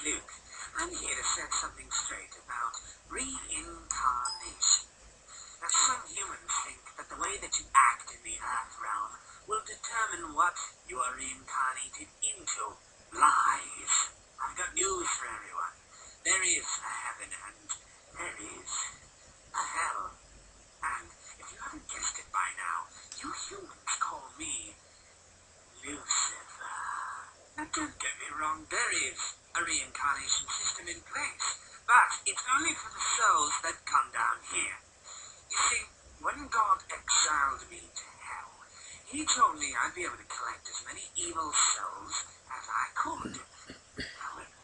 Luke, I'm here to set something straight about reincarnation. Now, some humans think that the way that you act in the Earth realm will determine what you are reincarnated into. Lies. I've got news for everyone. There is a heaven and there is a hell. And if you haven't guessed it by now, you humans call me Lucifer. Now, don't get me wrong, there is a reincarnation system in place, but it's only for the souls that come down here. You see, when God exiled me to hell, he told me I'd be able to collect as many evil souls as I could. However,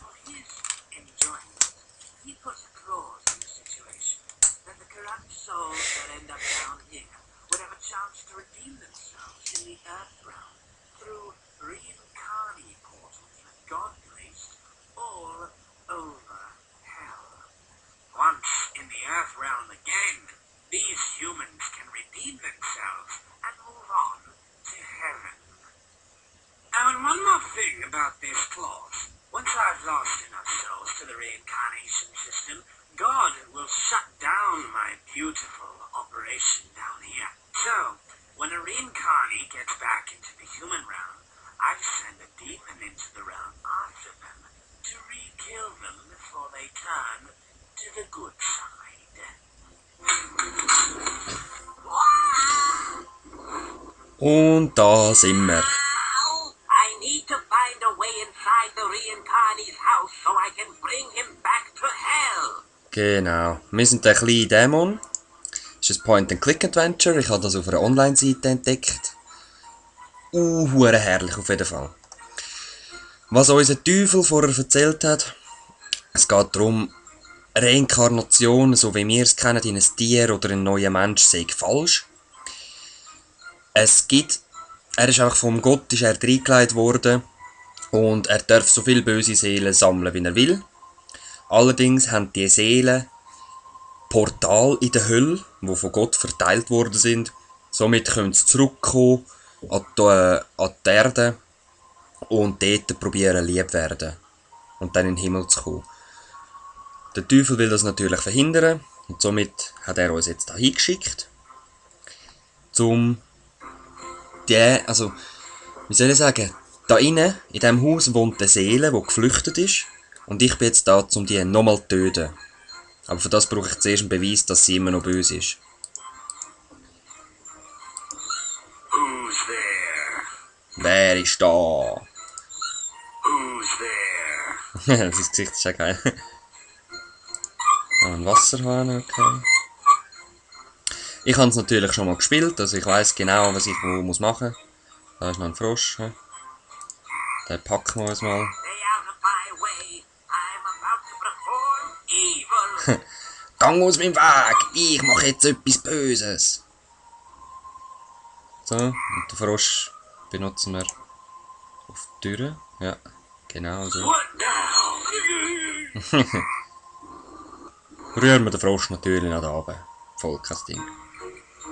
for his enjoyment, he put a clause in the situation that the corrupt souls that end up down here would have a chance to redeem themselves in the earth realm through reincarnate portals that God placed all over hell. Once in the earth realm again, these humans can redeem themselves and move on to heaven. Now, and one more thing about this clause. Once I've lost enough souls to the reincarnation system, God will shut down my beautiful operation down here. So, when a reincarnate gets back into the human realm, I send a demon into the realm after them to re-kill them before they turn to the good side. Und da sind wir. I need to find a way inside the reincarnate's house so I can bring him back to hell. Genau. Wir sind der kleine Dämon. Das ist ein Point-and-Click-Adventure. Ich habe das auf einer Online-Seite entdeckt. Hure herrlich auf jeden Fall. Was unser Teufel vorher erzählt hat, es geht darum, Reinkarnation, so wie wir es kennen, in ein Tier oder ein neuer Mensch, sei falsch. Er ist einfach vom Gott reingelegt worden und er darf so viele böse Seelen sammeln, wie er will. Allerdings haben die Seelen Portal in der Hölle, die von Gott verteilt worden sind. Somit können sie zurückkommen an die Erde und dort probieren lieb werden und dann in den Himmel zu kommen. Der Teufel will das natürlich verhindern und somit hat er uns jetzt da hingeschickt, wie soll ich sagen, da innen, in diesem Haus wohnt eine Seele, die geflüchtet ist und ich bin jetzt da, um die nochmal zu töten. Aber für das brauche ich zuerst einen Beweis, dass sie immer noch böse ist. Who's there? Wer ist da? Who's there? Das Gesicht ist ja geil. Ein Wasserhahn, okay. Ich habe es natürlich schon mal gespielt, also ich weiß genau, was ich wo muss machen. Da ist noch ein Frosch. Den packen wir uns mal. Gang aus meinem Weg! Ich mache jetzt etwas Böses! So, und den Frosch benutzen wir auf die Türe. Ja, genau so. Rühren wir den Frosch natürlich nach oben. Voll kein Ding.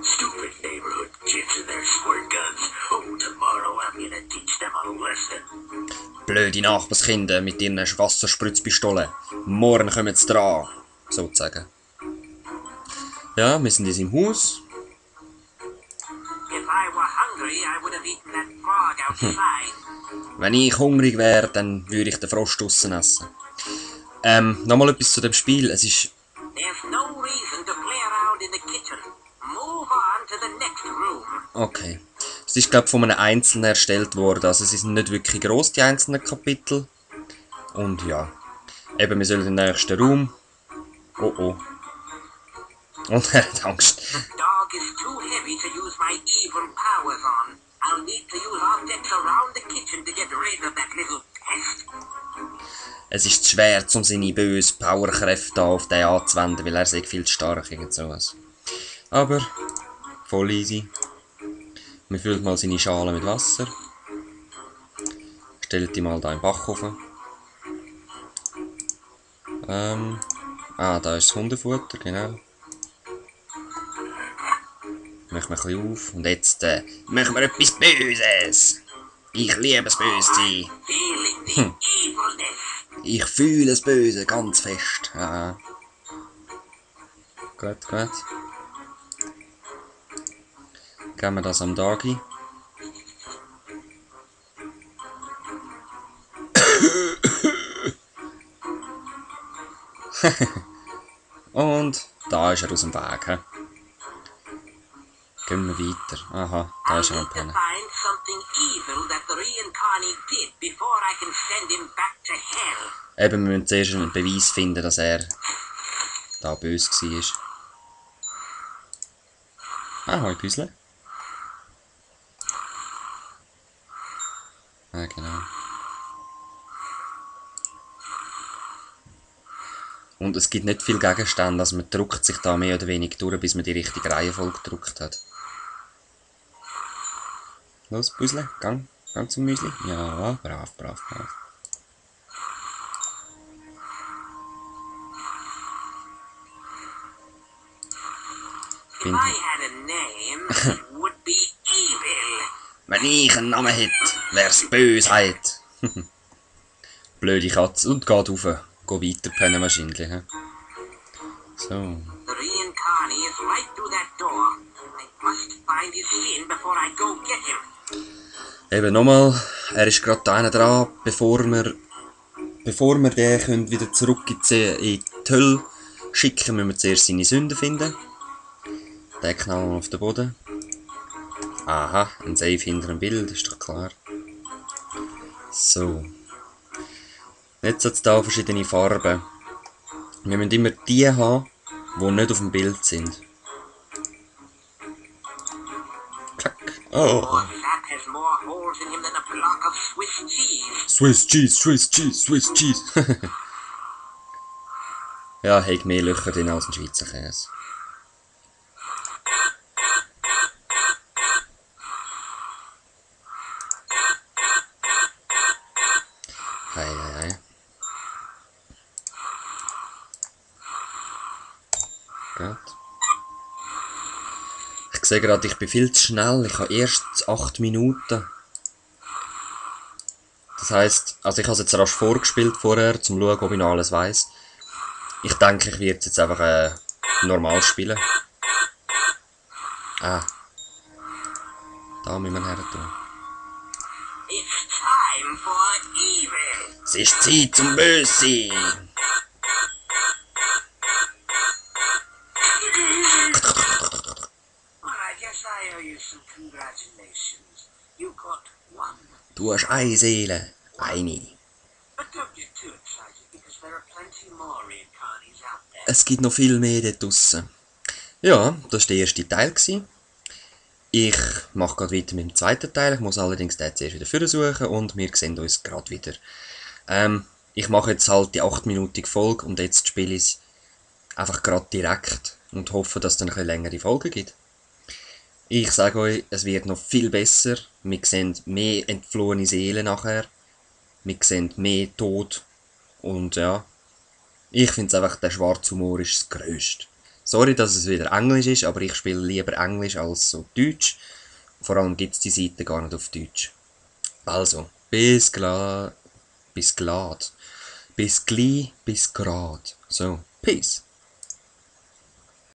Stupid neighborhood kids and their squirt guns. Oh, tomorrow I'm gonna teach them a lesson. Blöde Nachbarskinder mit ihren Wasserspritzpistolen. Morgen kommen sie dran, sozusagen. Ja, wir sind in seinem Haus. If I were hungry, I would have eaten that frog outside. Wenn ich hungrig wäre, dann würde ich den Frosch draussen essen. Nochmal etwas zu dem Spiel. Es ist... There's no reason to play around in the kitchen. Move on to the next room. Okay. Es ist, glaube ich, von einem Einzelnen erstellt worden. Also sie sind nicht wirklich gross, die einzelnen Kapitel. Und ja. Eben, wir sollen in den nächsten Raum. Oh oh. Und er hat Angst. The dog is too heavy to use my evil powers on. I'll need to use objects around the kitchen to get rid of that little pest. Es ist zu schwer, um seine bösen Powerkräfte auf den anzuwenden, weil er sehr viel zu stark irgend sowas. Aber voll easy. Wir füllen mal seine Schale mit Wasser. Stellt die mal da im Backofen. Da ist das Hundefutter, genau. Machen wir ein bisschen auf. Und jetzt machen wir etwas Böses. Ich liebe es, böse sein. Ich fühle das Böse ganz fest. Ja. Gut, gut. Geben wir das am Dagi. Und da ist er aus dem Weg. He? Gehen wir weiter. Aha, da I ist er am need to Pennen. find something evil that the reincarnate did before I can send him back to hell. Eben, wir müssen zuerst einen Beweis finden, dass er da böse war. Ah, hoi Büsle. Ah, genau. Und es gibt nicht viel Gegenstände, also man drückt sich da mehr oder weniger durch, bis man die richtige Reihenfolge gedrückt hat. Los, Büsle, gang zum Müsli. Ja, brav. If I had a name, it would be evil. Wenn ich einen Namen hätte, wär's Bösheit. Blöde Katze. Und geht rauf. Geh weiter pennen wahrscheinlich. He? So. The reincarnate is right through that door. I must find his sin before I go get him. Eben nochmal, er ist gerade da dran, bevor wir den können wieder zurück in die Hölle schicken, müssen wir zuerst seine Sünden finden. Den knallen wir auf den Boden. Aha, ein Safe hinter dem Bild, ist doch klar. So. Jetzt hat es hier verschiedene Farben. Wir müssen immer die haben, die nicht auf dem Bild sind. Klack. Oh. Or sap has more holes in him than a block of Swiss cheese. Swiss Cheese. Ja, hat mehr Löcher drin als ein Schweizer Käse. Hei. Gut. Ich sehe gerade, ich bin viel zu schnell. Ich habe erst 8 Minuten. Das heisst, also ich habe es jetzt rasch vorgespielt vorher, um zu schauen, ob ich noch alles weiss. Ich denke, ich werde es jetzt einfach normal spielen. Ah. Da müssen wir her tun. It's time for evil. Es ist Zeit zum Böse. Well, I guess I owe you some congratulations. You got one. Du hast eine Seele. Eine. But don't get too excited because there are plenty more reincarnates out there. Es gibt noch viel mehr dort draussen. Ja, das war der erste Teil. Ich mache gerade weiter mit dem zweiten Teil. Ich muss allerdings den zuerst wieder vorsuchen und wir sehen uns gerade wieder. Ich mache jetzt halt die 8-minütige Folge und jetzt spiele ich es einfach gerade direkt und hoffe, dass es dann eine längere Folge gibt. Ich sage euch, es wird noch viel besser. Wir sehen mehr entflohene Seelen nachher. Wir sehen mehr Tod. Und ja, ich finde es einfach, der schwarze Humor ist das Grösste. Sorry, dass es wieder Englisch ist, aber ich spiele lieber Englisch als so Deutsch. Vor allem gibt es die Seite gar nicht auf Deutsch. Also, bis glad. Bis grad. So, peace.